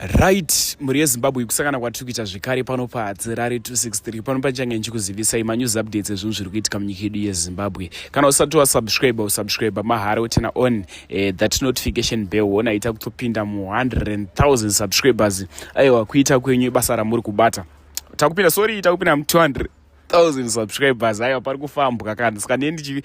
Right, mhuri yeZimbabwe kusangana kwatiri kuita zvekare pano paHatirare 263 pano pachange ndichikuzivisai manews updates ezvinhu zviri kuitika munyika yedu yeZimbabwe. Kana usati wasubscribe, usubscribe mahara utena on eh, that notification bell wona ita kutopinda mu 100,000 subscribers. Aiwa kuita kwenyu ibasa ramuri kubata. Takupinda sorry, takupinda mu 200 1000 subscribers aiwa pari kufambwa kana saka nendiri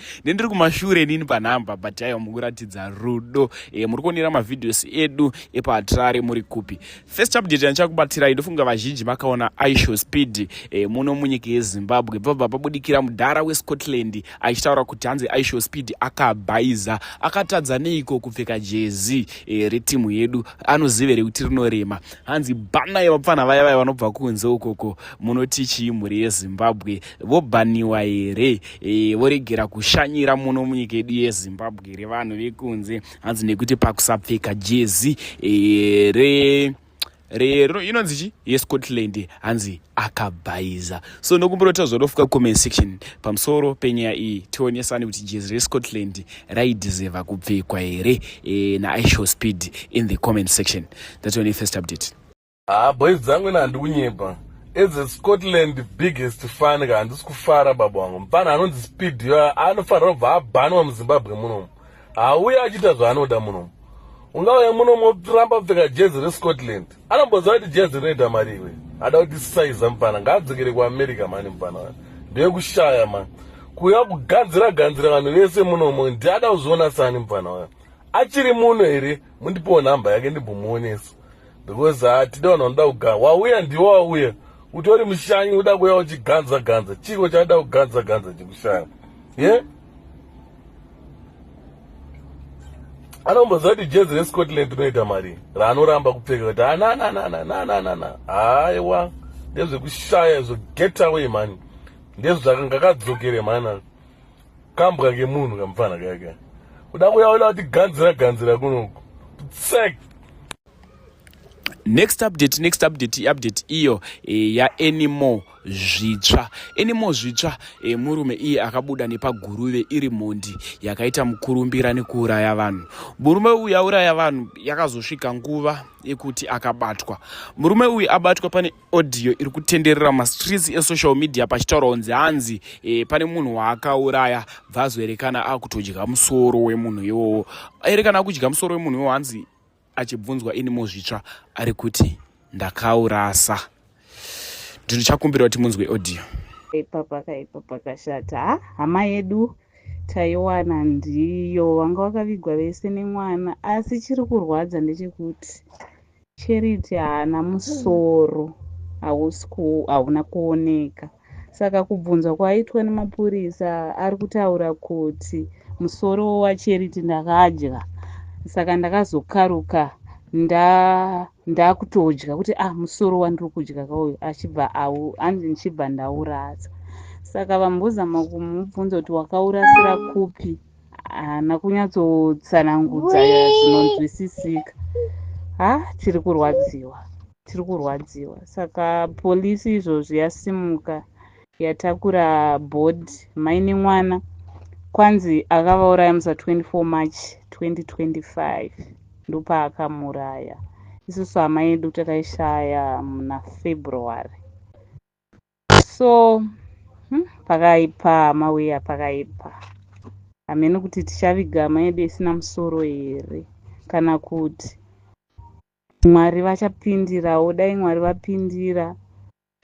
kumashure nini panhamba but aiwa mukuratidza rudo e, muri kuonera mavideos edu epahatirare muri kupi first update yandichakubatirai ndofunga vazhinji makaona ishow speed e, muno munyika yezimbabwe bvabva pabudikira mudhara wescotland achitaura kuti hanzi ishow speed akabhaiza akatadza neiko kupfeka jezi e, retimu yedu anoziva here kuti rinorema hanzi bhanai vapfana vaya vaya vanobva kunze ukoko munoti chii mhuri yezimbabwe vobhaniwa here e, voregera kushanyira muno munyika yedu yezimbabwe revanhu vekunze hanzi nekuti pakusapfeka jezi e, re rero inonzi chi yescotland hanzi akabhaiza so ndokumbira kuti tazvodofuka comment section pamusoro penyaya iyi tionesane kuti jezi rescotland raideseva kupfekwa here e, naishow speed in the comment section that's only first update Haa boys dzangu ini handikunyepa as a Scotland biggest fan ka handisi kufara baba wangu mfana anonzi speed yo anofanira kubva abhanwa muZimbabwe munomu hauya achiita zvaanoda munomu ungauya munomu oramba kupfeka jezi reScotland anomboziva kuti jezi rinoita mari iwe ada kuti saiza mfana ngaadzokere kuAmerica mani mfana ndeyekushaya mani kuuya kuganzira ganzira vanhu vese munomu ndiada kuzviona sani mfana uyo achiri muno here mundipewo nhamba yake ndimbomuonesa because hatidi vanhu vanoda kugara wauya ndiwo wauya utori mushanyi uda kuuya uchiganza ganza chiko chauda kuganza ganza chikushaya ye yeah? anomboziva kuti jezi rescotland rinoita mari raanoramba kupfeka kuti ananananananana haiwa ndezvekushaya izvo get away mani ndezvakangakadzokere mani kambwa kemunhu kamupfana kake uda kuya uda kuti ganzira ganzira kunoku tsek next update next update update iyo e, yaanymore zvitsva anymore zvitsva e, murume iye akabuda nepaguruve iri mhondi yakaita mukurumbira nekuuraya vanhu murume uyu auraya vanhu yakazosvika nguva yekuti akabatwa murume uyu abatwa pane audio iri kutenderera mastreets esocial media pachitaurwa kunzi hanzi e, pane munhu waakauraya bvazoerekana akutodya musoro wemunhu iwowo erekana akudya musoro wemunhu iwowo hanzi achibvunzwa ini muzvitsva ari kuti ndakaurasa ndinochakumbira kuti munzwe audio Ipa pakaipa pakashata hama yedu taiwana ndiyo vanga vakavigwa vese nemwana asi chiri kurwadza ndechekuti Charity haana musoro hausi hauna kuoneka saka kubvunzwa kwaitwa nemapurisa ari kutaura kuti musoro waCharity ndakadya saka ndakazokaruka ndakutodya kuti ah musoro wandiri kudya kauyu achibva hanzi ndichibva ndaurasa saka vambozama kumubvunza kuti wakaurasira kupi haana kunyatsotsanangudza zvinonzwisisika ha tiri kurwadziwa tiri kurwadziwa saka polisi izvozvi yasimuka yatakura bhodhi mai nemwana kwanzi akavauraya musa 24 march 2025 ndopaakamuraya isusu hama yedu takaishaya muna february so pakaipa hama weya pakaipa hameno kuti tichaviga hama yedu isina musoro here kana kuti mwari vachapindirawo dai mwari vapindira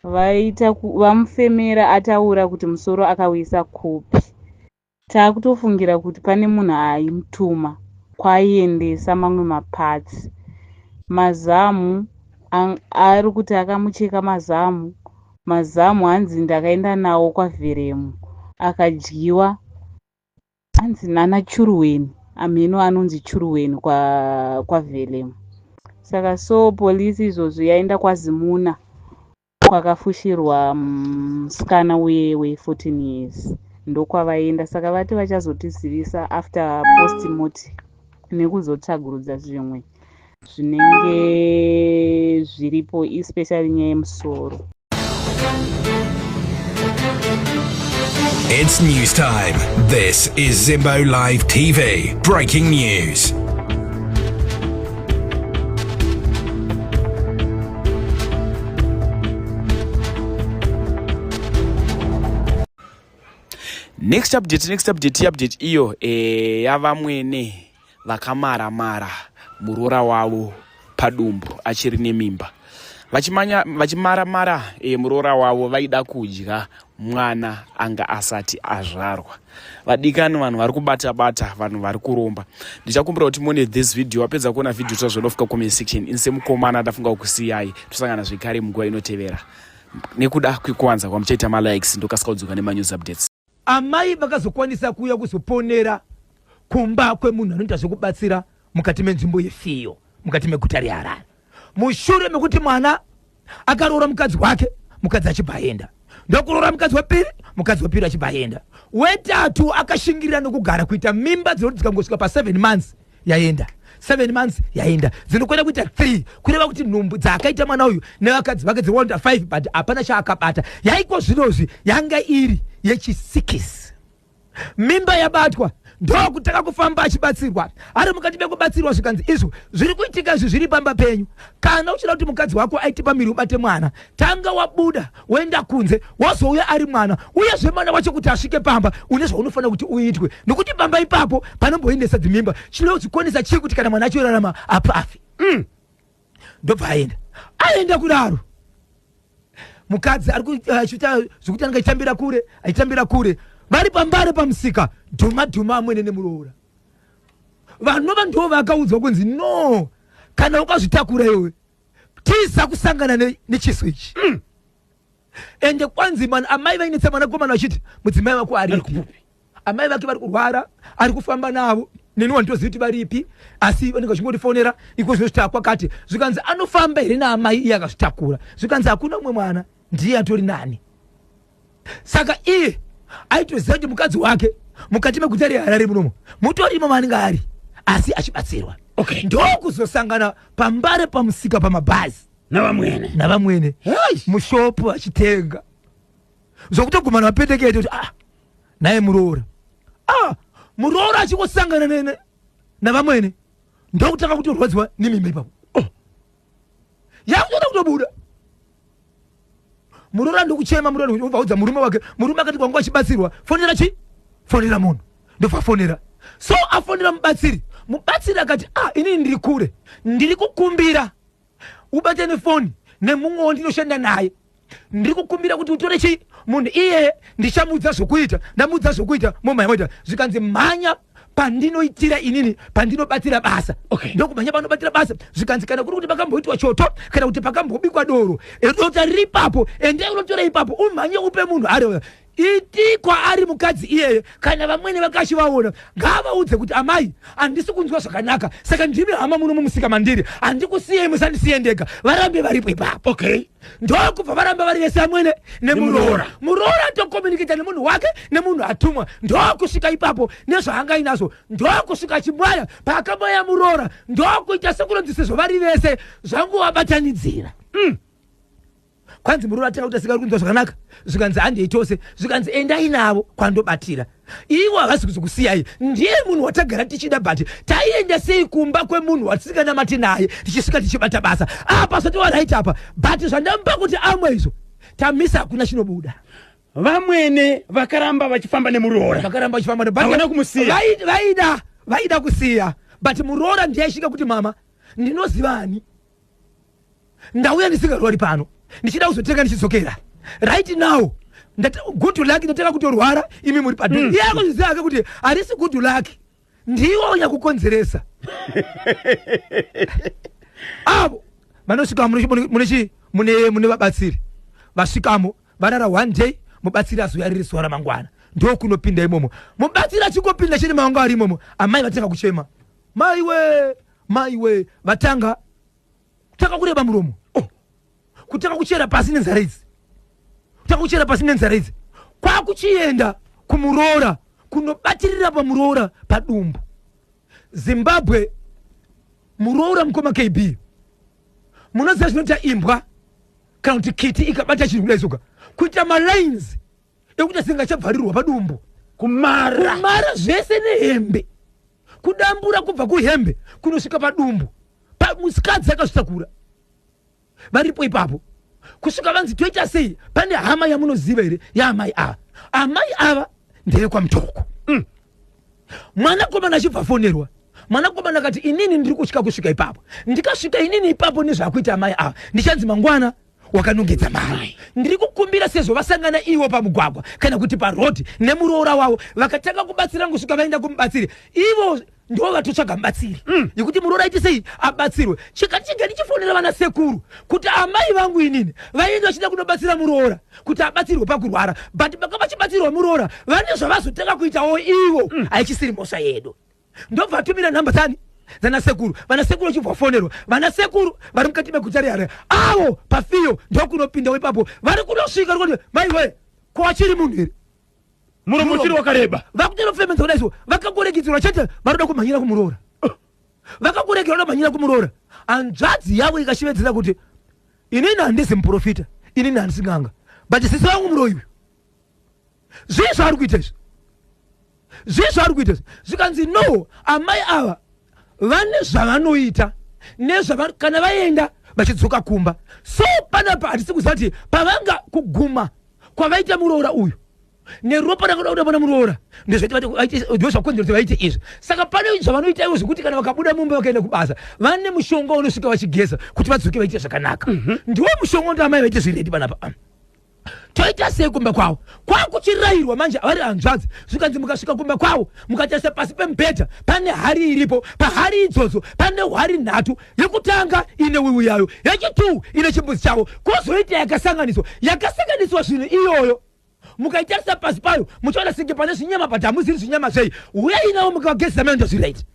vaita vamufemera ataura kuti musoro akauisa kupi Takutofungira kuti pane munhu aimutuma kwaaiendesa mamwe maparts. Mazamu ari kuti akamucheka mazamu. Mazamu hanzi ndakaenda nawo kwaVheremu akadyiwa hanzi nana Churuweni amheno anonzi Churuweni kwaVheremu. Saka so police izvozvi yaenda kwaZimuna kwakafushirwa musikana uye we 14 years ndokwavaenda saka vati vachazotizivisa after postmortem nekuzotsvagurudza zvimwe zvinenge zviripo especially nyaya yemusoro. It's news time. This is Zimbo Live TV. Breaking news. Next update, next update, update iyo e, yavamwene vakamara mara muroora wavo padumbu achiri nemimba vachimanya vachimara mara e, muroora wavo vaida kudya mwana anga asati azvarwa. Vadikani, vanhu vari kubata bata, vanhu vari kuromba. Ndichakumbira kuti muone this video. Wapedza kuona video, tozvodofika comment section. Ini semukomana ndafunga kukusiyai, tosangana zvekare munguva inotevera. Nekuda kwekuwanza kwamuchaita malikes, ndokasika kudzoka nemanews updates. Amai vakazokwanisa kuuya kuzoponera kumba kwemunhu anoita zvekubatsira mukati menzvimbo yeFiyo, mukati meguta reHarare, mushure mekuti mwana akaroora mukadzi wake, mukadzi achibva aenda, ndokuroora mukadzi wepiri, mukadzi wepiri achibva aenda, wetatu akashingirira nokugara kuita mimba dzinoti dzikangosvika pa7 months yaenda, 7 months yaenda, dzinokwana kuita 3, kureva kuti nhumbu dzaakaita mwana uyu nevakadzi vake dzinoita 5, but hapana chaakabata. Yaiko zvinozvi yanga iri yechi6 mimba yabatwa, ndokutanga kufamba achibatsirwa. Ari mukati mekubatsirwa, zvikanzi, "Izvo zviri kuitika izvi zviri pamba penyu. Kana uchida kuti mukadzi wako aite pamiri ubate mwana, tanga wabuda woenda kunze, wozouya ari mwana. Uyezve mwana wacho kuti asvike pamba, une zvaunofanira kuti uitwe, nokuti pamba ipapo panomboendesa dzimimba. Chinozvikonesa chii kuti kana mwana achirarama apafi?" Ndobva aenda. Aenda kudaro, mukadzi ari achiita zvekuti anenge achitambira kure, achitambira kure. Vari pambare pamusika, dhuma dhuma amwene nemuroora. Vanova ndo vakaudzwa kunzi, "No, kana ukazvitakura iwe, tisa kusangana nechiso ichi." Ende kwanzi mana amai vainetsa mwanakomana vachiti, "Mudzimai wako aripi? Amai vake vari kurwara, ari kufamba navo. Neni wanditozivi kuti varipi, asi vanenge vachingotifonera iko zvino zvitakwa." Zvikanzi, "Anofamba here naamai iye akazvitakura?" Zvikanzi, "Hakuna umwe mwana, ndiye atori nani." Saka iye aitoziva kuti mukadzi wake mukati meguta reHarare munomo mutorimo maanenge ari, asi achibatsirwa. Ndokuzosangana pambare pamusika pamabhazi. Navamwene. Navamwene. Hey! Mushopu achitenga, zvokutogumana vapendekete kuti, "Ah, naye muroora." Ah, muroora achingosangana navamwene, ndokutanga kutorwadziwa nemimba ipapo. Oh. Yakutoda kutobuda. Muroora ndokuchema. Muroora obva murume wake. Murume akati, "Kwangu achibatsirwa, fonera chi fonera munhu." Ndobva afonera. So afonera mubatsiri, mubatsiri akati, "Ah, inini ndiri kure, ndiri kukumbira ubate nefoni nemumwe wandinoshanda naye. Ndiri kukumbira kuti utore chi munhu iyeye, ndichamuudza zvokuita. Ndamuudza zvokuita, momhanya." Zvikanzi, "Mhanya pandinoitira inini, pandinobatira basa." Ndokumhanya panobatira basa. Zvikanzi, "Kana kuri kuti pakamboitwa choto, kana kuti pakambobikwa doro, dota riri ipapo, endai unotora ipapo, umhanye upe munhu ari iti kwaari mukadzi iyeye. Kana vamwene vakachivaona, ngavaudze kuti, 'Amai, handisi kunzwa zvakanaka, saka ndimi hama muno mumusika mandiri, handikusiyei, musandisiye ndega.' Varambe varipo ipapo." Ndokubva varamba vari vese, amwene nemuroora. Muroora tokomuniketa nemunhu wake, nemunhu atumwa. Ndokusvika ipapo nezvaanga inazvo, ndokusvika achimwaya. Paakamwaya muroora, ndokuita sekunonzi sezvo vari vese zvanguvabatanidzira. Kwanzi muroora atanga kuita seka ari kunzwa zvakanaka. Zvikanzi, "Handei tose." Zvikanzi, "Endai navo kwandobatira. Ivo havasi kuzokusiyai, ndiye munhu watagara tichida, but taienda sei kumba kwemunhu watisinganamati naye, tichisvika tichibata basa apa? Zvatiwa right apa, but zvandamupa kuti amwe izvo tamisa, hakuna chinobuda." Vamwene vakaramba vachifamba nemuroora. Vakaramba vachifamba. Havana kumusiya. Vaida kusiya, but muroora ndiye aisvika kuti, "Mama, ndinozivani, ndauya ndisingarwari pano, ndichida kuzotenga ndichidzokera. Right now good luck, ndatanga kutorwara, imi muri padhuze." Iye akuzviziva ake kuti harisi good luck, ndiwo nyakukonzeresa. Avo vanosvika mune vabatsiri, vasvikamo, varara one day, mubatsiri azouya riri zuva ramangwana. Ndokunopinda imomo. Mubatsiri achingopinda chine mawanga ari imomo, amai vatanga kuchema, "Maiwe, maiwe!" Vatanga kutanga kureba muromo, oh. Kutanga kuchera pasi nenzara idzi, kutanga kuchera pasi nenzara idzi, kwakuchienda kumuroora, kunobatirira pamuroora padumbu. Zimbabwe, muroora, mukoma KB, munoziva zvinoita imbwa kana kuti kiti ikabata chinhu kudai soka, kuita malines ekuti singachabvarirwa padumbu. Kumara. Kumara zvese nehembe, kudambura kubva kuhembe kunosvika padumbu. Musikadzi akazvitakura, varipo ipapo kusvika vanzi, "Toita sei? Pane hama yamunoziva here yaamai ava?" Amai ava ndevekwamutoko. Mwanakomana achibva afonerwa, mwanakomana akati, inini ndiri kutya kusvika ipapo. Ndikasvika inini ipapo nezvakuita amai ava, ndichanzi mangwana wakanongedza mari. Ndiri kukumbira, sezvo vasangana ivo pamugwagwa kana kuti parodhi nemuroora wavo, vakatanga kubatsira kusvika vaenda kumubatsiri, ivo ndo vatotsvaga mubatsiri yekuti muroora aite sei, abatsirwe. Chikati chiga ndichifonera vana sekuru kuti amai vangu inini vaenda vachida kunobatsira muroora kuti abatsirwe pakurwara, but baka vachibatsirwa muroora vane zvavazotanga kuitawo ivo, haichisiri mhosva yedu. Ndobva atumira nhamba dzani dzana sekuru. Vana sekuru vachibva vafonerwa, vana sekuru vari mukati meguta reHarare avo pafiyo ndokunopindawo ipapo. Vari kunosvika rikuti, maiwe, ko achiri munhu here? Muromo uchiri wakareba. Vakutonofemedza kudai so, vakakorekidzirwa chete, varoda kumhanyira kumuroora. Vakakuregera voda kumhanyira kumuroora. Hanzvadzi yavo ikashevedzera kuti, inini handisi muprofita, inini handisi n'anga, but sisi vangu muroyi uyu, zvii zvaari kuita izvi? Zvii zvaari kuita izvi? Zvikanzi, no, amai ava vane zvavanoita nezvava kana vaenda vachidzoka kumba. So panapa hatisi kuziva kuti pavanga kuguma kwavaita muroora uyu neropa rakada kuda pana muroora, ndozvakonzera kuti vaite izvi. Saka pane zvavanoita ivo zvekuti kana vakabuda mumba vakaenda kubasa, vane mushonga unosvika vachigeza kuti vadzoke vaite zvakanaka. Ndiwo mushonga unoita amai vaite zviredi panapa. Toita sei kumba kwavo? Kwakuchirayirwa manje vari hanzvadzi, zvikanzi mukasvika kumba kwavo mukatarisa pasi pemubhedha, pane hari iripo. Pahari idzodzo pane hwari nhatu. Yekutanga ine wiwi yayo, yechitu ine chimbuzi chavo, kwozoita yakasanganiswa. Yakasanganiswa zvinhu iyoyo, mukaitarisa pasi payo muchaona senge pane zvinyama, but hamuziri zvinyama zvei. Uyai navo, mukavagezesa maenda zviraiti.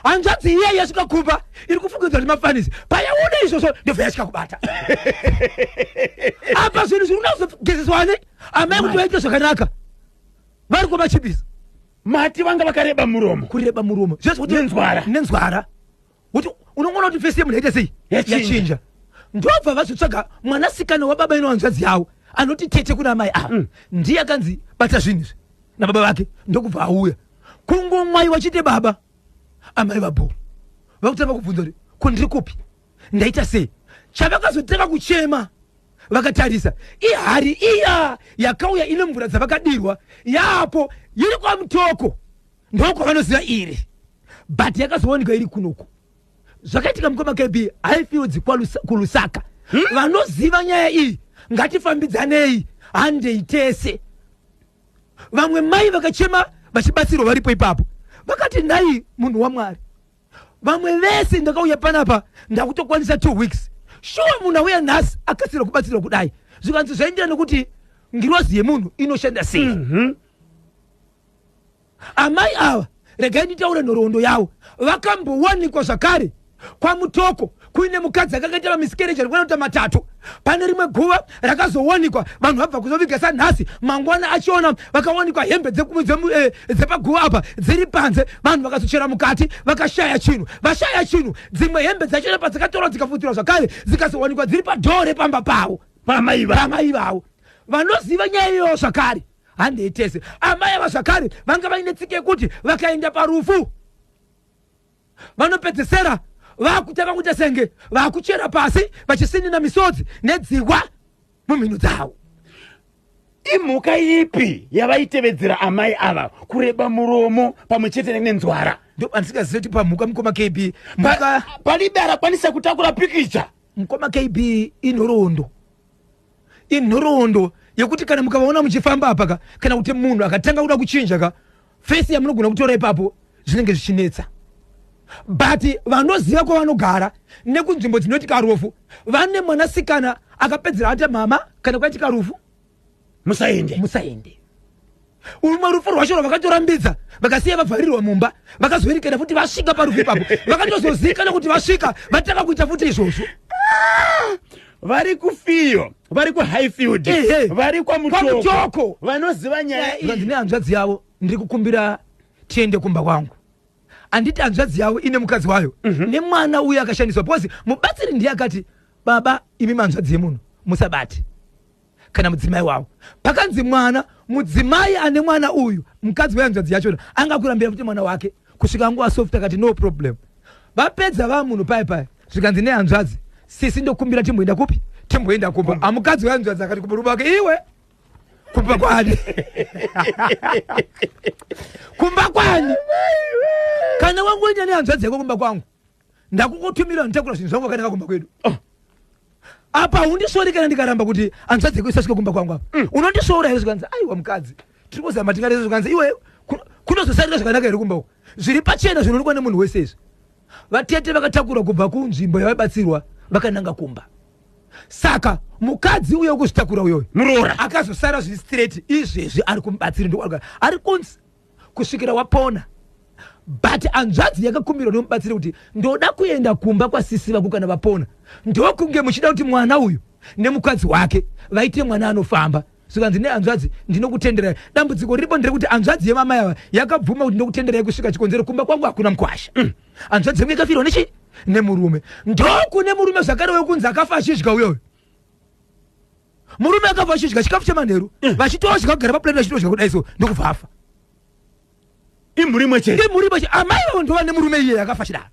Hanzvadzi iya yasvika kumba iri kufungidzwa kuti mafanisi. Payaona izvozvo, ndobva yasvika kubata apa zvinhu zviri kuda kuzogezeswa ne amai kuti vaite zvakanaka vari kwamachipisa. Mati vanga vakareba muromo? Kureba muromo. Zvekuti Nenzwara. Nenzwara, kuti unongoona kuti face yemunhu yaita sei. Yachinja. Yachinja. Ndobva vazotsvaga mwanasikana wababa ino hanzvadzi yavo anoti tete kuna amai ava. Ndiye akanzi bata zvinhu izvi nababa vake, ndokubva auya kungomwaiwa chite baba. Amai vabho vakutanga kubvunza kuti, ko ndiri kupi, ndaita sei? Chavakazotanga kuchema vakatarisa ihari iya yakauya ine mvura dzavakadirwa yapo, iri kwamutoko ndokwavanoziva iri, but yakazowanikwa iri kunoku. Zvakaitika mukoma KB Highfields kuLusaka. Vanoziva nyaya iyi, ngatifambidzanei, handei tese. Vamwe mai vakachema vachibatsirwa varipo ipapo, vakati, nhai munhu wamwari, vamwe vese ndakauya panapa ndakutokwanisa 2 weeks, shuwa munhu auya nhasi akasira kubatsirwa kudai? Zvikanzi zvaendera nekuti ngirozi yemunhu inoshanda sei. Amai ava, regai nditaure nhoroondo yavo. Vakambowanikwa zvakare kwamutoko kuine mukadzi akanga mamiscarriage ari kuita matatu. Pane rimwe guva rakazowanikwa vanhu vabva kuzoviga sanhasi, mangwana achiona vakawanikwa hembe dzepaguva apa dziri panze. Vanhu vakazochera mukati vakashaya chinhu. Vashaya chinhu, dzimwe hembe dzachona padzakatorwa dzikafutirwa zvakare, dzikazowanikwa dziri padhoo repamba pavo. Pamaiva. Pamai vavo. Vanoziva nyaya iyoyo zvakare, handei tese. Amai ava zvakare vanga vaine tsika yekuti vakaenda parufu vanopedzesera vakutanga kuita senge vakuchera pasi vachisinina misodzi nedzihwa mumhino dzavo. Imhuka ipi yavaitevedzera amai ava, kureba muromo pamwe chete nenzwara? Ndo handisingazivi kuti pamhuka, mukoma KB, mhuka. Palibe arakwanisa kutakura pikicha. Mukoma KB, inhoroondo, inhoroondo yekuti kana mukavaona muchifamba apa ka, kana kuti munhu akatanga kuda kuchinja ka face yamunogona kutora ipapo, zvinenge zvichinetsa. But vanoziva kwavanogara nekunzvimbo dzinoitika rufu, vane mwanasikana akapedzera ati, mama, kana kwaitika rufu musaende. Musaende. Rumwe rufu rwacho rwavakatorambidza, vakasiya vavharirwa mumba, vakazoerekana futi vasvika parufu ipapo, vakatozozikana kuti vasvika vatanga kuita futi izvozvo. Vari kufiyo, vari kuHighfield, vari Kwamutoko. kwaMutoko, vanoziva nyaya zvanzi iyi. Nehanzvadzi yavo, ndiri kukumbira tiende kumba kwangu. Handiti hanzvadzi yavo ine mukadzi wayo nemwana uyo akashandiswa, because mubatsiri ndiye akati, baba imi manzvadzi yemunhu musabate kana mudzimai wavo. Pakanzi mwana, mudzimai ane mwana uyu, mukadzi wehanzvadzi yachona angakurambira kuti mwana wake kusvika nguva soft, akati no problem. Vapedza va munhu pai pai, zvikanzi nehanzvadzi, sisi, ndokumbira timboenda kupi, timboenda kumba. Amukadzi wehanzvadzi akati kumurume wake, iwe. Kumba kwani? Kumba kwani? Kana wangoenda nehanzvadzi yako kumba kwangu, ndakungotumira nditakura zvinhu zvangu wakananga kumba kwedu. Oh. Apa haundisori kana ndikaramba kuti hanzvadzi yako isasvike kumba kwangu apa. Unondisora here? Zvikanzi aiwa mukadzi, tiri kuzama tingarese. Zvikanzi iwe kunozosarira zvakanaka here kumba uku? Zviri pachena zvinoonekwa nemunhu wese izvi. Vatete vakatakura kubva kunzvimbo yavaibatsirwa vakananga kumba. Saka mukadzi uyo wekuzvitakura uyoyo, muroora, akazosara zviri straight. Izvezvi ari kumubatsira, ndokuarugara ari kunzi kusvikira wapona. But hanzvadzi yakakumbirwa nemubatsiri kuti ndoda kuenda kumba kwasisi vako kana vapona, ndokunge muchida kuti mwana uyu nemukadzi wake vaite mwana anofamba. Zvikanzi nehanzvadzi, ndinokutenderai. Dambudziko riripo nderekuti hanzvadzi yemamai ava yakabvuma kuti ndinokutenderai kusvika chikonzero kumba kwangu hakuna mukwasha. Hanzvadzi yangu yakafirwa nechi nemurume, ndokune murume zvakare wekunzi akafa achidya. Uyoyo murume akafa achidya chikafu chemanheru, vachitodya, kugara paplate vachitodya kudai so, ndokubva afa. Imhuri imwe chete. Imhuri imwe chete. Amai vavo ndova nemurume iyeye akafa chidaro.